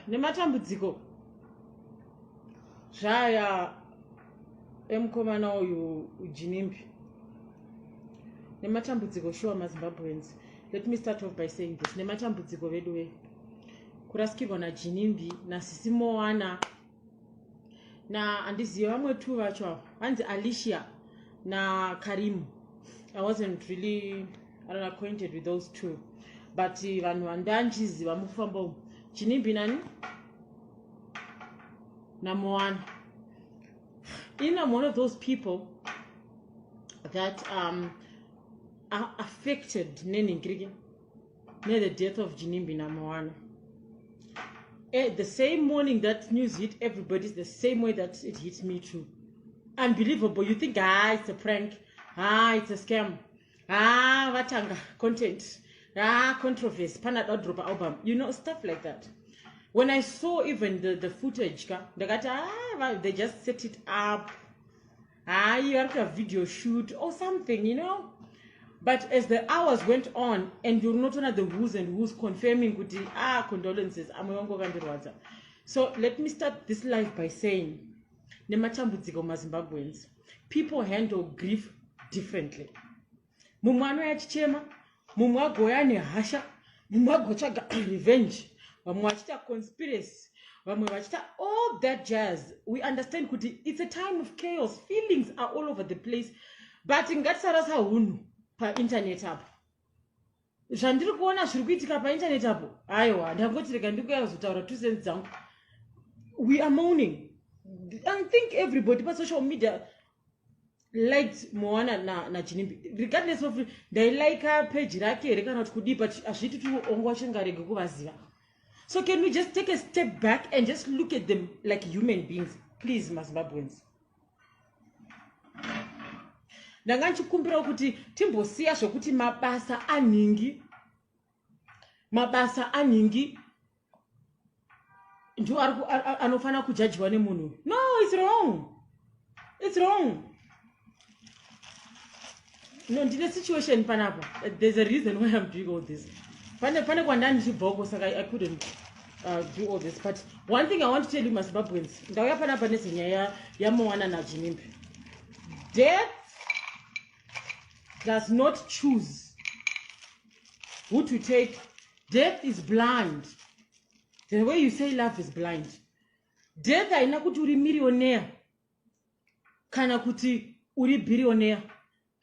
Nematambudziko zvaya emukomana uyu Ginimbi, nematambudziko shuwa maZimbabweans. Let me start off by saying this: nematambudziko vedu ve kurasikirwa naGinimbi, nasisi Moana, na handizive vamwe two vacho avo, hanzi Alicia naKarimu. I wasn't really, I don't know, acquainted with those two, but vanhu vandanchiziva mukufamba umu, Ginimbi nani, naMoana. In I'm one of those people that are affected nenhingiriki near the death of Ginimbi naMoana. The same morning that news hit everybody is the same way that it hit me too. Unbelievable. You think, "Ah, it's a prank. Ah, it's a scam. Ah, vatanga content. Ah, controversy. Pana drop album." Stuff like that. When I saw even the footage, ndakati, "Ah, they just set it up. Ah, you are a video shoot or something." But as the hours went on and you're not on the who's and who's confirming kuti, ah, condolences, amwe wangu akandirwadza. So let me start this live by saying, nematambudziko maZimbabweans, people handle grief differently. Mumwe anouya achichema, mumwe agouya nehasha, mumwe agotsvaga revenge, vamwe vachiita conspiracy, vamwe vachiita all that jazz. We understand kuti it's a time of chaos, feelings are all over the place, but ngatisarasa hunhu painternet apo. Zvandiri kuona zviri kuitika painternet apo, aiwa, ndangoti rega ndikuya kuzotaura 2 cents dzangu. We are mourning. I think everybody pasocial media liked Moana naGinimbi na regardless of ndailaika page rake here kana kuti kudii, but hazviiti tiongo wachingarege kuvaziva. So can we just take a step back and just look at them like human beings, please, maZimbabweans? Ndanga ndichikumbirawo kuti timbosiya zvokuti mabasa anhingi, mabasa anhingi ndiwo anofanira kujajiwa nemunhu. No, it's wrong, it's wrong. No, ndine situation panapa. There's a reason why I'm doing all this. Pane kwandanga ndichibvako, saka I couldn't do all this. But one thing I want to tell you, maZimbabweans, ndauya panapa nezenyaya yaMoana naGinimbi. Death does not choose who to take. Death is blind, the way you say love is blind. Death haina kuti uri millionaire kana kuti uri billionaire,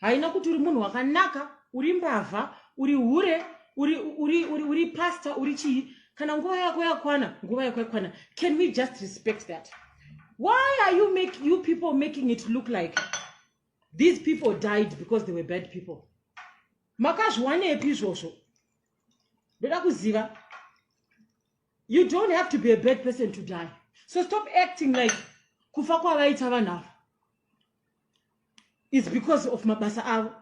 haina kuti uri munhu wakanaka, uri mbavha, uri hure, uri pastor, uri chii. Kana nguva yako yakwana, nguva yako yakwana. Can we just respect that? Why are you people making it look like these people died because they were bad people? Makazviwanepi izvozvo? Ndoda kuziva. You don't have to be a bad person to die, so stop acting like kufa kwavaita vanhu ava is because of mabasa avo.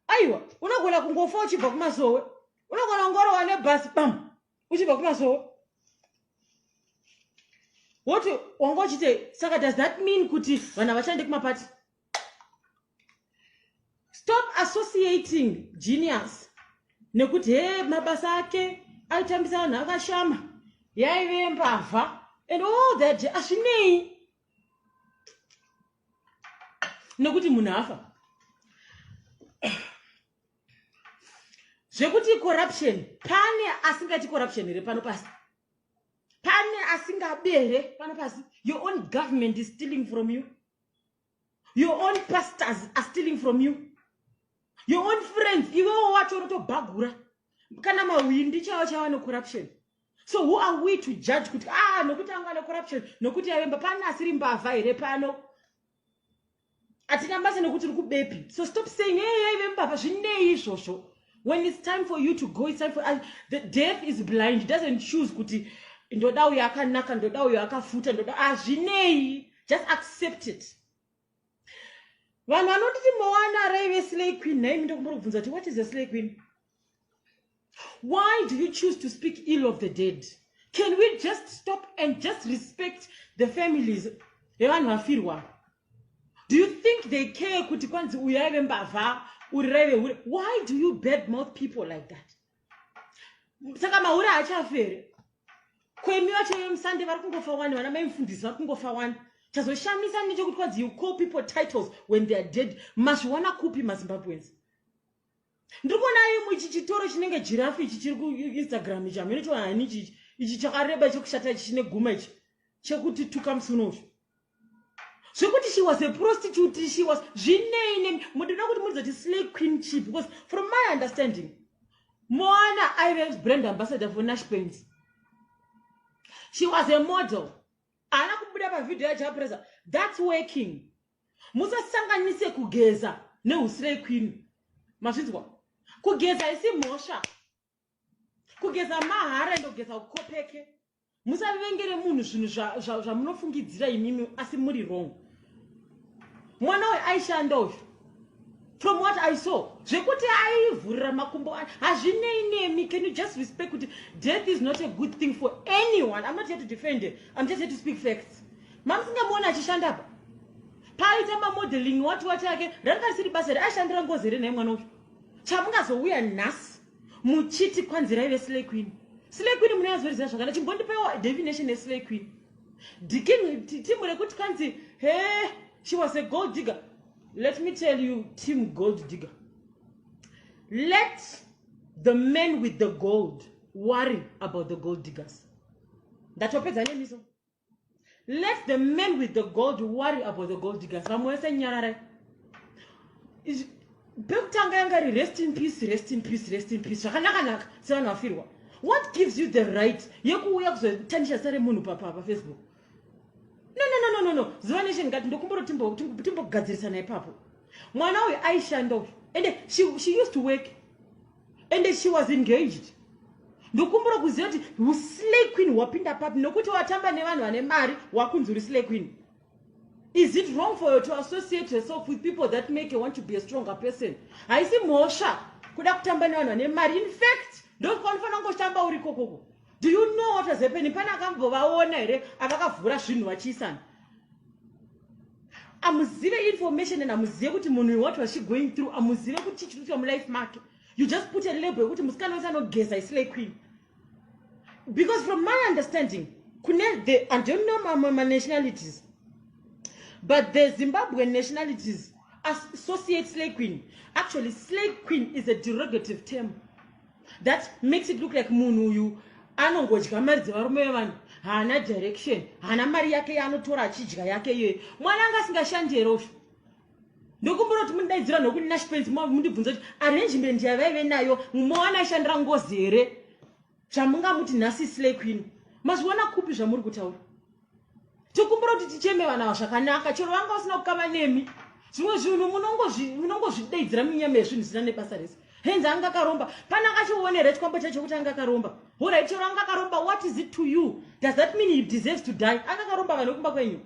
Aiwa, unogona kungofa uchibva kumasowe, unogona kungorowa nebhasi bam uchibva kumasowe, woti wanga uchite. Saka does that mean kuti vanhu havachaende kumapati? Stop associating Genius nekuti he, mabasa ake aitambisa vanhu akashama, yaive mbavha and all that. Hazvinei nekuti munhu afa zvekuti corruption. Pane asingaiti corruption here pano pasi? Pane asingabere pano pasi? Your own government is stealing from you. Your own pastors are stealing from you. Your own friends, iwewo wacho unotobhagura kana mahwindi chaivo chaiva necorruption. So who are we to judge kuti, ah, nokuti anga necorruption, nokuti yavemba? Pane asiri mbavha here pano? Hatina basa nekuti uri kubepi. So stop saying, "Hey, yaive mbavha." Zvinei izvozvo? When it's time for you to go, it's time for the death is blind. It doesn't choose kuti ndoda uyo akanaka, ndoda uyo akafuta, ndoda. Hazvinei, just accept it. Vanhu vanotiti Moana raive slay queen, naimi ndokumbori kubvunza kuti, what is a slay queen? Why do you choose to speak ill of the dead? Can we just stop and just respect the families vevanhu vafirwa? Do you think they care kuti kwanzi uyu aive mbavha, uri raive hure? Why do you bad mouth people like that? Saka mahure haachafi here? Kwemi vacho vemusande vari kungofa wani, vana mai mufundisi vari kungofa wani. Chazoshamisa ndechekuti kwanzi you call people titles when they are dead. Mazviwana kupi, maZimbabweans? Ndiri kuona imwe ichi chitoro chinenge giraffe ichi chiri kuInstagram ichi, hamene chohani ichi, ichi chakareba chekushata ichi chine guma ichi chekuti tuka musi uno zvekuti she was a prostitute, she was zvinei nemi? Munoda kuti murizoti slay queen chi? Because from my understanding, Moana aive brand ambassador for Nash Paints. She was a model. Haana kubuda pavhidhiyo yaJah Prayzah. That's working. Musasanganise kugeza neuslay queen. Mazvinzwa? Kugeza isi mhosva, kugeza mahara, endogeza ukopeke. Musavengere munhu zvinhu zvamunofungidzira imimi asi muri wrong. Mwana uyu aishanda uyu. From what I saw, zvekuti aivhurira makumbo hazvinei nemi. Can you just respect kuti death is not a good thing for anyone? I'm not here to defend it, I'm just here to speak facts. Mamusingamuona achishanda apa paaita mamodeling wati wati ake, ranga risiri basa here? Aishandira ngozi here naye mwana uyu? Chamungazouya nhasi muchiti kwanzi raive slay queen, slay queen munonyatsoziva zvakana. Chimbondipaiwa definition yeslay queen. Diking team rekuti kwanzi he she was a gold digger. Let me tell you, team gold digger, let the men with the gold worry about the gold diggers. Ndatopedza nemiso. Let the men with the gold worry about the gold diggers. Vamwe vese nyararai. Pekutanga yanga ri rest in peace, rest in peace, rest in peace, zvakanaka-naka sevanhu vafirwa. What gives you the right yekuuya kuzotanisha zita remunhu paFacebook? No, no, no, no, no, no. Zuva Nation, ngati ndokumbura timbogadzirisana ipapo. Mwana uyu aishanda uyu, ende she used to work and she was engaged. Ndokumbura kuziva kuti uslay queen wapinda papi, nokuti watamba nevanhu vane mari wakunzi uri slay queen. Is it wrong for you to associate yourself with people that make you want to be a stronger person? Haisi mhosva kuda kutamba nevanhu vane mari. In fact, ndokwanofanira kungotamba uri kokoko. Do you know what was happening? Pane akambovaona here avakavhura zvinhu vachiisana? Amuzive information and amuzive kuti munhu, what was she going through? Amuzive kuti chii chiri kuitika mulife make. You just put a label yekuti musikana wese anogeza islay queen, because from my understanding, kune the, I don't know mamwe manationalities, but the Zimbabwean nationalities associate slay queen. Actually, slay queen is a derogative term that makes it look like munhu uyu anongodya mari dzevarume vevanhu, haana direction, haana mari yake yaanotora, achidya yake iyoyo. Mwana anga asingashandi here usho? Ndokumbura kuti mundidaidzira nokuti Nash Paints, mundibvunza kuti arrangement yavaive nayo, mowana aishandira ngozi here zvamungamuti nhasi slay queen? Mazviona kupi zvamuri kutaura? Tokumbura kuti ticheme vanhu ava zvakanaka, chero vanga vasina kukama nemi. Zvimwe zvinhu munongozvidaidzira minyama yezvinhu zvisina nebasa rese. Henzi anga akaromba. Pane akachionera chikwambo chacho kuti anga akaromba? Alright, chero anga akaromba, what is it to you? Does that mean he deserves to die? Anga akaromba vanhu vekumba kwenyu?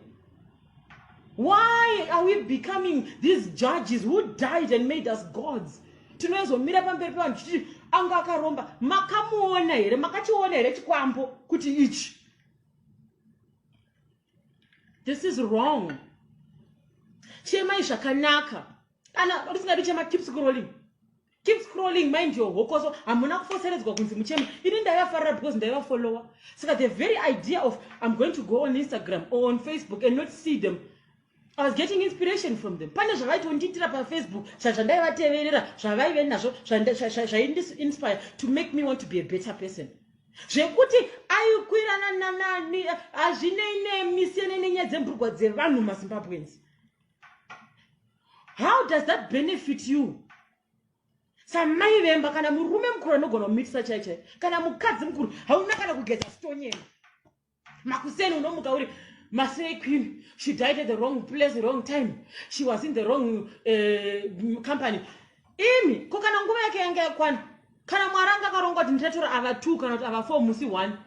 Why are we becoming these judges who died and made us gods? Tinozomira pamberi pevanhu tichiti anga akaromba. Makamuona here? Makachiona here chikwambo kuti ichi? This is wrong. Chemai zvakanaka. Kana usingadi chema, keep scrolling, keep scrolling, mind your hokoso. Hamuna kufoseredzwa kunzi muchema. Ini ndaivafarira because ndaivafollowa. Saka the very idea of I'm going to go on Instagram or on Facebook and not see them, I was getting inspiration from them. Pane zvavaitondiitira paFacebook zvandaivateverera, zvavaive nazvo zvaindiinspire to make me want to be a better person. Zvekuti aikwirana nanani hazvinei nemi. Siyana nenyaya dzemburwa dzevanhu, maZimbabweans. How does that benefit you samai vemba? Kana murume mukuru anogona kumitisa chai chai, kana mukadzi mukuru, hauna kana kugeza stonyema makuseni, unomuka uri maslay queen. She died at the wrong place, wrong time. She was in the wrong company. Imi ko kana nguva yake yanga yakwana, kana Mwari anga akaronga kuti ndichatora ava two kana kuti ava four musi one,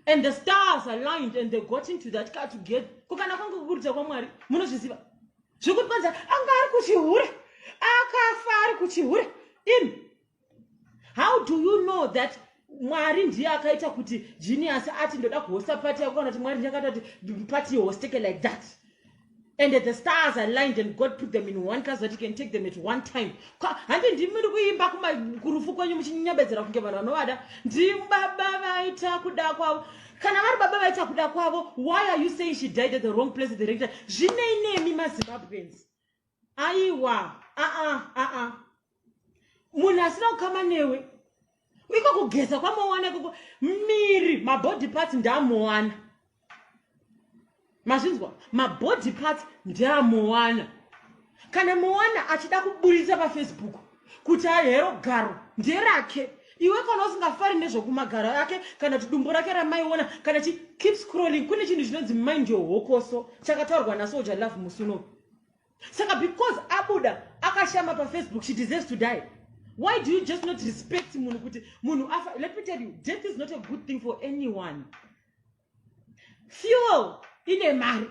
and the stars aligned and they got into that car together, ko kana kwanga kukuridza kwaMwari? Munozviziva zvekuti kwanza anga ari kuchihure, akafa ari kuchihure. Imi, how do you know that Mwari ndiye akaita kuti Genius ati ndoda kuhosta party yako, kana kuti Mwari ndiye akaita kuti party ihosteke like that? And the stars aligned and God put them in one car so that you can take them at one time. Handi ndimi muri kuimba kurufu kwenyu muchinyabedzera kunge vanhu vanovada. Ndibaba vaita kuda kwavo. Kana vari baba vaita kuda kwavo, why are you saying she died at the wrong place at the wrong time? Zvinei nemi maZimbabweans? Aiwa, aa aa, munhu asina kukama newe iko kugeza kwamowana ikoko, miri, mabody parts ndamowana. Mazvinzwa? Mabody parts ndeamowana. Kana Mowana achida kuburitsa paFacebook kuti ahero garo nderake, iwe kana usingafari nezvokumagaro ake kana kuti dumbu rake ramaiona kana chi, keep scrolling. Kune chinhu chinonzi mind your hokoso chakataurwa naSoul Jah Love musuno. Saka because abuda akashama paFacebook, she deserves to die? Why do you just not respect munhu kuti munhu afa? Let me tell you, death is not a good thing for anyone. Fuel ine mari,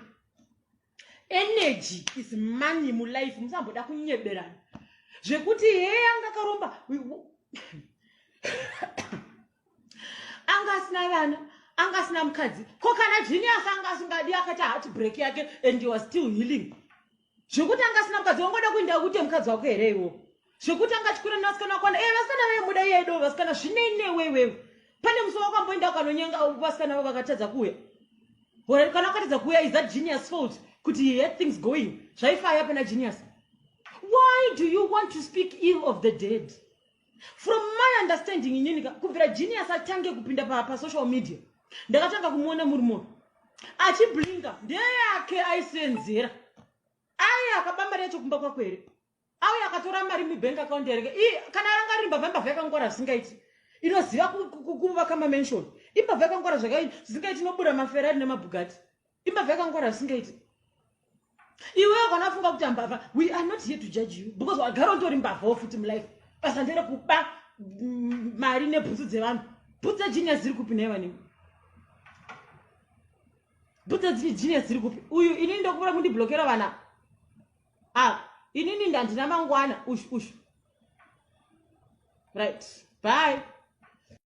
energy is money mulife. Musamboda kunyeberana zvekuti he anga akaromba, anga asina vana, anga asina mukadzi. Ko kana Genius anga asingadi, akati heart break yake and you are still healing, zvekuti anga asina mukadzi, wangoda kuenda kuite mukadzi wako here iwo? Zvekuti anga achikwira nevasikana vakwana, e vasikana vemuda iyedo vasikana, zvinei newe iwewe? Pane musi wakamboenda ukanonyenga vasikana vo vakatadza kuuya? Alright, kana wakatadza kuuya, is that Genius fault kuti he had things going zvaifaya pana Genius? Why do you want to speak ill of the dead? From my understanding inini, kubvira Genius atange kupinda pasocial media, ndakatanga kumuona muri munhu achiblinga ndeyake aisenzera. Ai akaba mari yacho kumba kwako here? Auya akatora mari mubank account here? Kana ranga riri mbavha, mbavha yakangwara zvisingaiti, inoziva kuvaka mamansion. Imbavha yakangwara zvisingaiti, inobura maFerrari nemaBugatti. Imbavha yakangwara zvisingaiti. Iwewe kana wafunga kuti ambavha, we are not here to judge you, because wagara utori mbavhawo futi mulife. Basa nderekuba mari nebhutsu dzevanhu. Bhutsu dzaGenius dziri kupi naivanini? Bhutsu dzaGenius dziri kupi? Uyu inini ndokupura mundiblokera vana. Ah, inini ndandina mangwana. Ushu ushu. Right, bye.